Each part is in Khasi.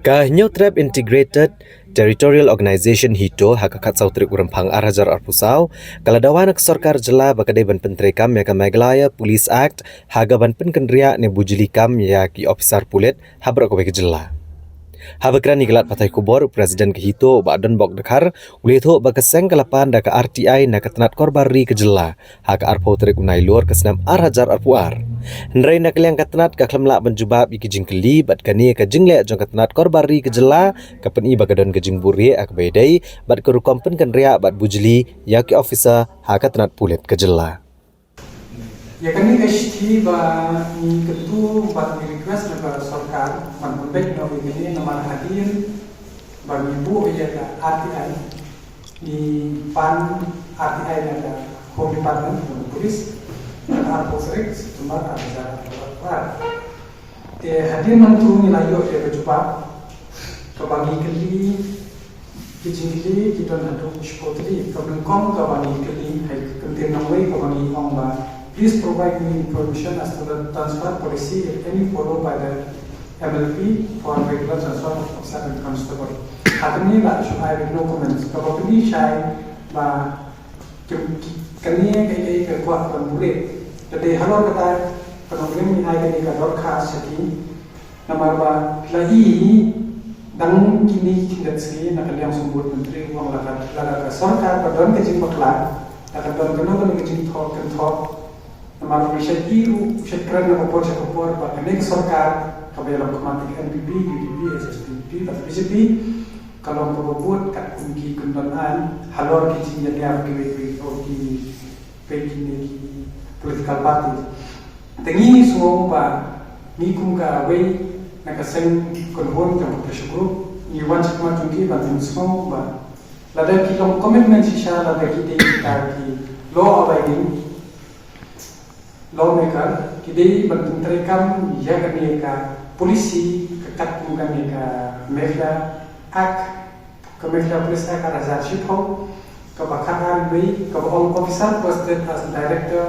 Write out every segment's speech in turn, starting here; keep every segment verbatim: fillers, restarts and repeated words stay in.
Ka Hynñiewtrep Integrated Territorial Organization HITO ha ka khatsaw tarik u Rymphang ar hajar arphew saw ka la dawa na ka sorkar jylla ba ka dei ban pyntreikam ïa ka Meghalaya Police Act ha ka ban pynkynriah ne bujli kam ïa ki ophisar pulit ha baroh kawei ka jylla. Haba kren ïa ki lad pathai khubor, u President ka HITO u Bah Donbok Dkhar u la ïathuh ba ka seng ka la pan da ka RTI na ka tnat korbar ri ka jylla ha ka arphew tarik u Nailur ka snem ar hajar arphew ar. Hynrei na ka liang ka tnat ka khlem lah ban jubab ïa ki jingkylli bad kane ka jingleh jong ka tnat korbar ri ka jylla ka pyni ba ka don ka jingbuhrieh ha kaba ïadei bad ka rukom pynkynriah bad bujli ïa ki ophisar ha ka tnat pulit ka jylla. Ïa kane ka shithi ba ngi kyntu bad ngi request na ka sorkar ban pynbeit noh ïa kane namar hadien ba ngi buh ïa ka RTI, ngi pan RTI na ka Home Department, na ka Police, na ka arphew tarik September ar hajar arphew ar. Te hadien nangtu ngi la ïoh ïa ka jubab kaba ngi kylli, ki jingkylli ki don haduh shiphew tylli. Kaba nyngkong kaba ngi kylli ha ka kyntien nongwei kaba ngi ong ba, please provide me information as to the transfer policy, if any, followed by the MLP for regular transfer of officer and constable. Ha kane la shu ai with no comments. Kaba kylli shai ba ki, ki, kane ka, ka, ka kwah ban buhrieh. Te dei halor kata ka nongrim ngi ai kane ka dorkhas sha ki. Namar ba la i dang kine ki khyndiat sngi na ka liang sngewbha myntri u ong la ka, la ka sorkar ba don ka jingbakla, la ka don kano kano ka jingthoh kynthoh. Namar ba ngi shait i ruh, shait kren na ka por sha ka por ba kane ka sorkar kaba ïalam khmat ïa ka NPP, UDP, HSPDP bad BJP ka long kaba bud katkum ki kyndon aiñ halor ki jingïaid ïa kiwei kiwei ki, kiwei kine ki political party. Te ngi sngew ba ngi kum kawei na ka seng kynhun jong ka pressure group ngi wan shakhmat jong ki ban pynsngew ba lada ki long commitment shisha, lada ki dei kita ki law abiding lawmaker, ki dei ban pyntreikam ïa kane ka policy, ka katkum kane ka Meghalaya Act, ka Meghalaya Police Act ar hajar shiphew, kaba khatar wei, kaba ong officer posted as director,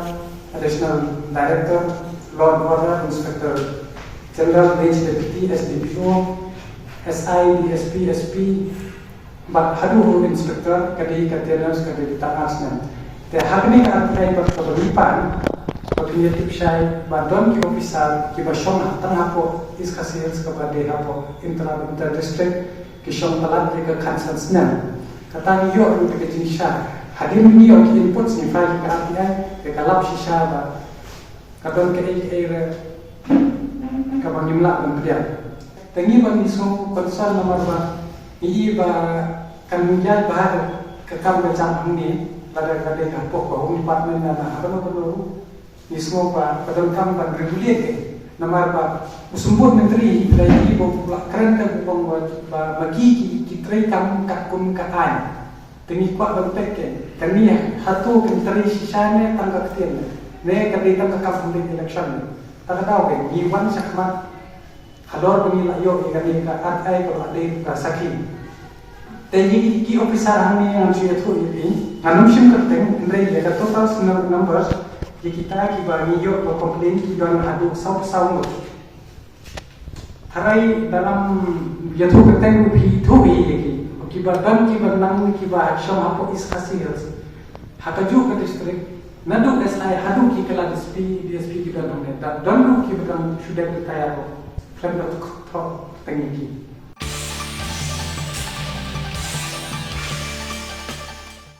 additional director, law and order, inspector general, range deputy, SDPO, SI, DSP, SP, bad haduh u inspector ka dei ka tenure ka dei tang ar snem. Te ha kane ka RTI bad kaba ngi pan, ba kin ïa tip shai ba don ki officer kiba shong tang hapoh East Khasi Hills kaba dei hapoh inter, inter district, ki shong palat ïa ka khatsan snem. Kata ngi ïoh ruh ka jingshisha. Hadien ngi ïoh ki inputs ngi file ïa ka RTI, ïa ka lap shisha ba ka don kaei kaei re kaba ngim lah ban pdiang. Te ngi ba ngi sngew concern namar ba ngi i ba kan ïaid bha ka kam ka jam hangne, lada ka dei hapoh ka Home Department lada ha kano kano ruh. Ngi sngew ba ka donkam ban regulate, namar ba u Symbud Myntri la ïa i ba u la kren ka, u ong ba, ba ma ki ki, ki treikam katkum ka aiñ. Te ngi kwah ban peit ke, kane hato kan trei shisha ne tang ka ktien ne, ne ka dei tang ka kam election ne. Ta ka daw ke ngi wan shakhmat halor ba ngi la ïoh ïa kane ka RTI kaba la dei ka sakhi. Te ïa ki, ki officer hangne ngan shu ïathuh ïa phi, ngan ym shim kyrteng, hynrei ïa ka total sum-, numbers ïa kita kiba ngi ïoh ba complain ki don haduh saw saw ngut. Tharai da ngam ïathuh kyrteng ruh phi ithuh hi ïa ki. Kiba don kiba nang kiba shong hapoh East Khasi Hills. Ha kajuh ka district, naduh SI haduh ki kylla SP, DSP ki don hangne. Da don ruh kiba dang shu dep retire ruh. Khlem da thoh kyrteng ïa ki.